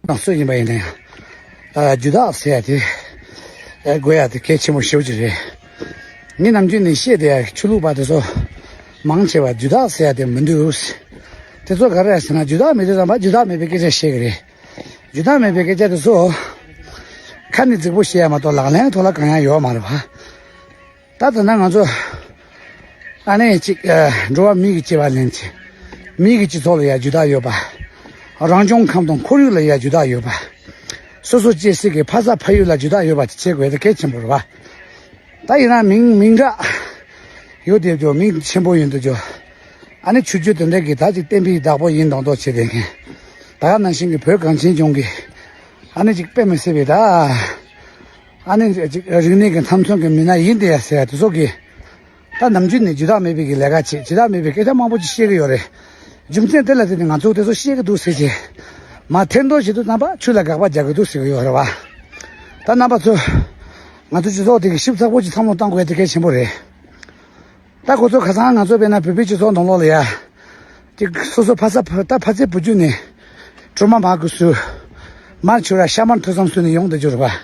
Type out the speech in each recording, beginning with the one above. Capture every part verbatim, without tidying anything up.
དང་སུ་ཡིན་པ་ཡིན་ན་ཡང་། ཨ། རྒྱུ་དག་ཟེར་ཡ་དེ། ཨ། དགོས་ཡ་དེ་གལ་ཆེན་པོ་ཞེ་པོ་ཅིག་རེད། ངས་ནམ་རྒྱུན་ནས་བཤད་བསྡད་ཡ་ཆོས་ལུགས་པ་དེ་ཚོ་མང་ཆེ་བ་རྒྱུ་དག་ཟེར་ཡ་དེ་མི་འདུག་དེ་ཚོ་ག་རེ་རེད་ཟེར་ན། རྒྱུ་དག་མེད་དུས་ཙམ་པ་རྒྱུ་དག་མེད་པའི་སྐད་ཆ་བཤད་གི་རེད། རྒྱུ་དག་མེད་པའི་སྐད་ཆ་དེ་ཚོ་ཁ་ནས་རྫིག་པོ་བཤད་ཡ་མ་གཏོགས་ལག་ལེན་ཐོག་ལ་གང་ཡང་ཡོད་མ་རེད་པ། ད་ལྟ་ན་ང་ཚོ་ཨ་ནི་ཅིག་ཨ། འགྲོ་བ་མི་གི་སྐྱེ་བ་ལེན་ཅིག་མི་གི་སྤྱི་ཚོགས་ལ་ཡ་རྒྱུ་དག་ཡོད་པ། རང་བྱུང་ཁམས་དང་ཁོར་ཡུག་ལ་ཡ་རྒྱུ་དག་ཡོད་པ། སོ་སོ་སྐྱེ་སྲིད་ཀྱི་ཕ་ས་ཕ་ཡུལ་ལ་རྒྱུ་དག་ཡོད་པ་དེ་བྱེད་དགོས་དེ་གལ་ཆེན་པོ་རེད་པ། ད་ཡིན་ན་མིང་མིང་གྲགས་ཡོད་དེ་ཅོ། མིང་ཆེན་པོ་ཡིན་དུ་ཅོ། ཨ་ནི་ཆོས་བརྒྱུད་དེ་འདྲ་གི་ད་ཅིག་བསྟན་པའི་བདག་པོ་ཡིན་མདོག་མདོག་བྱེད་དེ་མཁན། ད་ག་ནང་བཞིན་གྱི་བོད་གངས་ཅན་ལྗོངས་ཀྱི་ཨ་ནི་ཅིག་དཔེ་མི་སྲིད་པའི་ད། ཨ་ནི་ཅིག་རིག་གནས་ཀྱི་མཐའ་མཚམས་ཀྱི་མི་སྣ་ཡིན་དེ་ཡ་ཟེར་ཡ་དེ་ཚོ་གིས། ད་ནམ་རྒྱུན་ནས་རྒྱུ་དག་མེད་པའི་གི་ལས་ཀ་བྱེད། རྒྱུ་དག་མེད་པའི་སྐད་ཆ་མང་པོ་ཅིག་བཤད་ཀྱི་ཡོད་རེད། རྒྱུ་མཚན་དེ་ལ་བརྟེན་ནས་ང་ཚོ་དེ་ཚོ་བཤད་ཀྱི་འདུག་ཟེར་གྱི། མ་ཐེར་འདོན་བྱེད་དུས་ཙམ་པ་ཆོས་ལ་དགག་པ་རྒྱག་གི་འདུག་ཟེར་གྱི་ཡོད་རེད་བ། ད་རྣམ་པ་ཚོ། ང་ཚོ་སྤྱི་ཚོགས་དེ་གི་ཞིབ་ཚགས་པོ་ཅིག་བསམ་བློ་གཏོང་དགོས་ཡ་དེ་གལ་ཆེན་པོ་རེད། ད་ཁོ་ཚོ་ཁ་སང་ང་ཚོ་དཔེར་ན་བོད་པའི་སྤྱི་ཚོགས་ནང་ལོགས་ལ་ཡ། ཅིག་སོ་སོ་ཕ་ས་ཕ་ད་ཕ་ཚའི་བུ་རྒྱུད་ནས་གྲོ་མ་མར་ཁུ་བསུ། མར་ཆུ་ར་ཤ་མར་ཐོ་ཙམ་བསུ་ནས་ཡོང་བསྡད་རྒྱུ་རེད་པ།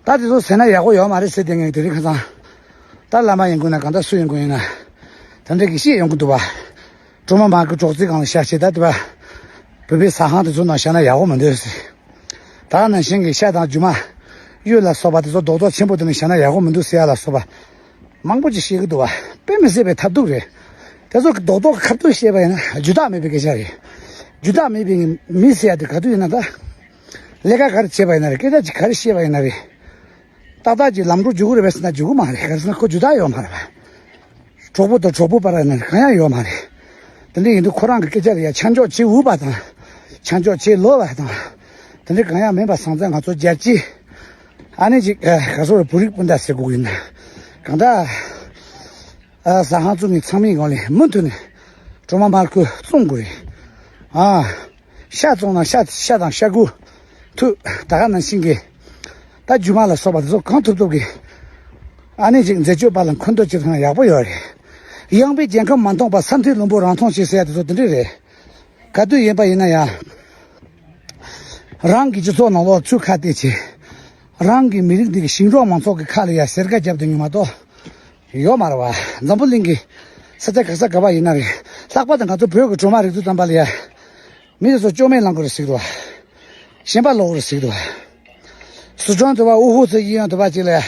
ད་དེ་ཚོ་ཟེར་ན་ཡག་པོ་ཡོད་མ་རེད་ཟེར་བསྡད་མཁན་དེ་རིང་ཁ་སང་། ད་བླ་མ་ཡིན་དགོས་ན་གང་ལྟར་སུ་ཡིན་དགོས་ཡིན་ན། དེ་འདྲ་གི་བཤད་ཡོང་གི་འདུག་པ། གྲོ་མ་མར་ཁུ་གྲོག་རྩེ་སྒང་ལ་བཞག་བྱས་ད་དེ་པ། བོད་པའི་ཟ་ཁང་དེ་ཚོ་ནང་བཞག་ན་ཡག་པོ་མི་འདུག་ཟེར། ད་ག་ནང་བཞིན་གྱི་ཤ་དང་རྒྱུ་མ། གཡོས་ལ་སོགས་པ་དེ་ཚོ་རྡོག་རྡོག་ཆེན་པོ་དེ་ནས་བཞག་ན་ཡག་པོ་མི་འདུག་ཟེར་ཡ་ལ་སོགས་པ། མང་པོ་ཅིག་བཤད་ཀྱི་འདུག་བ། དཔེ་མི་སྲིད་པའི་ཐབས་སྡུག་རེད། དེ་ཚོ་གི་རྡོག་རྡོག་གི་ཁ་ཐུག་བཤད་པ་ཡིན་ན་རྒྱུ་དག་མེད་པའི་སྐད་ཆ་རེད། རྒྱུ་དག་མེད་པའི་མི་ཟེར་ཡ་དེ་ག་དུས་ཡིན་ན་ད། ལས་ཀ་ག་རེ་བྱེད་པ་ཡིན་ན་རེད། སྐད་ཆ་ཅིག་ག་རེ་བཤད་པ་ཡིན་ན་རེད། ཏག་ཏག་ཅིག་ལམ་འགྲོ་རྒྱུག་གི་རེད་པས་ཟེར་ན་རྒྱུག་གི་མ་རེད། ག་རེ་ཟེར་ན་ཁོ་རྒྱུ་དག་ཡོད་མ་རེད་པ། གྲོགས་པོ་དང་གྲོགས་པོ་བར་ན་གང་ཡང་ཡོད་མ་རེད། དེ་འདྲ་ཡིན་དུས་ཁོ་རང་གི་སྐད་ཆ་ལ་ཡ་ཆ་འཇོག་བྱེད་འོས་པ་དང་། ཆ་འཇོག་བྱེད་ལོ་བ་དང་། དེ་འདྲ་གང་ཡང་མིན་པ་སང་ཙང་ང་ཚོ་རྒྱལ་སྤྱི། ཨ་ནི་ཅིག་ཨ། ག་སོ་རེ་བོད་རིགས་སྤུན་ཟླ་ཟེར་དགོས་ཀྱི་ཡིན་ན། གང་ལྟར། ཨ། ཟ་ཁང་བཙུགས་མཁན་ཚང་མའི་སྒང་ལས་མུ་མཐུད་ནས་གྲོ་མ་མར་ཁུ་བཙོང་དགོས་རེད། ཨ། ཤ་བཙོང་ན་ཤ་ཤ་དང་ཤ་ཁུ། ཐུག་ད་ག་ནང་བཞིན་གྱི། ད་རྒྱུ་མ་ལ་སོགས་པ་དེ་ཚོ་གང་ཐུབ་ཐུབ་ཀྱིས། ཨ་ནི་ཅིག་འཛད་སྤྱོད་པ་ལ་མཁོ་འདོད་བྱེད་ཐུབ་ན་ཡག་པོ་ཡོད་རེད། ཡངས་པའི་རྒྱལ་ཁམས་མ་མཐོང་པ། ས་མཐོའི་ལུང་པོ་རང་མཐོང་ཞེས་ཟེར་ཡ་དེ་ཚོ་དེ་འདྲས་རེད། ག་དུས་ཡིན་པ་ཡིན་ན་ཡང་། རང་གི་སྤྱི་ཚོགས་ནང་ལོགས་ཚུར་ཁ་གཏད་བྱས། རང་གི་མི་རིགས་འདི་གི་ཞིང་འབྲོག་མང་ཚོགས་ཀྱི་ཁ་ལ་ཡ་ཟེར་ཁ་བརྒྱབ་སྡོད་མཁན་མ་གཏོགས། ཡོད་མ་རེད་བ། འཛམ་བུ་གླིང་གི་ས་ཆ་ག་ས་ག་བ་ཡིན་ན་རེད། ལྷག་པར་དུ་ང་ཚོ་བོད་ཀྱི་གྲོ་མ་རིག་དུས་ཙམ་པ་ལ་ཡ། མི་དེ་ཚོ་སྐྱོ་མེད་ལང་གི་རེད་ཟེར་གི་འདུག་བ། ཞེན་པ་ལོག་གི་རེད་ཟེར་གི་འདུག་བ། སི་ཁྲོན་དུ་བ། ཨུ་ཧུ་ཚོ་གཡས་གཡོན་དུ་བ་ཅིག་ལ་ཡ།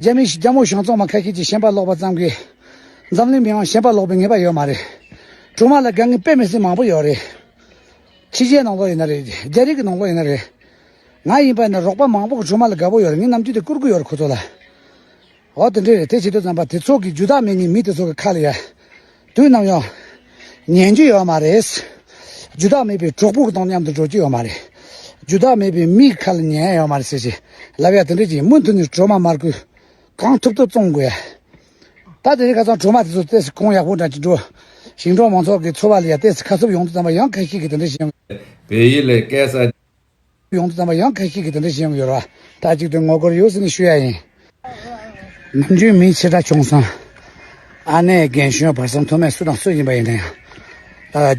རྒྱ་མི་རྒྱ་མོ་གཞུང་ཚོགས་མ་ཁ་ཤས་ཀྱིས་ཞེན་པ་ལོག་པ་ཙམ་གྱིས། འཛམ་གླིང་མི་དབང་ཞེན་པ་ལོག་པའི་ངེས་པ་ཡོད་མ་རེད། གྲོ་མ་ལ་དགའ་མཁན་དཔེ་མི་སྲིད་མང་པོ་ཡོད་རེད། ཕྱི་རྒྱལ་ནང་ལོགས་ཡིན་ན་རེད། རྒྱ་རིགས་ཀྱི་ནང་ལོགས་ཡིན་ན་རེད། ང་ཡིན་པ་ཡིན་ན་རོགས་པ་མང་པོ་གི་གྲོ་མ་ལ་དགའ་པོ་ཡོད་རེད། ངས་ནམ་རྒྱུན་དེ་བསྐུར་གི་ཡོད་རེད་ཁོ་ཚོ་ལ། འོ་དེ་འདྲས་རེད། དེ་བྱེད་དུས་ཙམ་པ་དེ་ཚོ་གི་རྒྱུ་དག་མེད་མཁན་མི་དེ་ཚོ་གི་ཁ་ལ་ཡ། དུས་ནམ་ཡང་ཉན་རྒྱུ་ཡོད་མ་རེད། རྒྱུ་དག་མེད་པའི་གྲོགས་པོ་གི་དང་མཉམ་དུ་འགྲོ་རྒྱུ་ཡོད་མ་རེད། རྒྱུ་དག་མེད་པའི་མིའི་ཁ་ལ་ཉན་ཡ་ཡོད་མ་རེད་ཟེར་ཞིག་ལབ་ཡ་དེ་འདྲས་ཀྱི་མུ་མཐུད་ནས་གྲོ་མ་མར་ཁུ་གང་ཐུབ་ཐུབ་བཙོང་དགོས་ཡ། ད་དེ་རིང་ཁ་སང་གྲོ་མ་དེ་ཚོ་ཏོག་ཙམ་གོང་ཡག་པོ་འདྲ་ཅིག་འགྲོ། ཞིང་འབྲོག་མང་ཚོགས་ཀྱི་འཚོ་བ་ལ་ཡ་ཏོག་ཙམ་ཁ་གསབ་ཡོང་དུས་ཙམ་པ་ཡང་ཁ་ཤས་ཀྱིས་དེ་འདྲ་ཞིག་བྱེད་ཡོང་། བལ་ཡུལ་ལ་སྐད་ས། ཡོང་དུས་ཙམ་པ་ཡང་ཁ་ཤས་ཀྱིས་དེ་འདྲ་བྱེད་ཡོང་གི་ཡོད་རེད་བ། ད་ཅིག་ཏུ་ངོ་རྒོལ་ཡོད་ཟེར་ནས་ཞུ་ཡ་ཡིན། ནམ་རྒྱུན་མི་ཆེ་དྲགས་བྱུང་སོང་། ཨ་ནེ་རྒན་གཞོན་བར་གསུམ་མཐོ་དམན་སུ་དང་སུ་ཡིན་པ་ཡིན་ན་ཡང་། ཨ། རྒྱུ།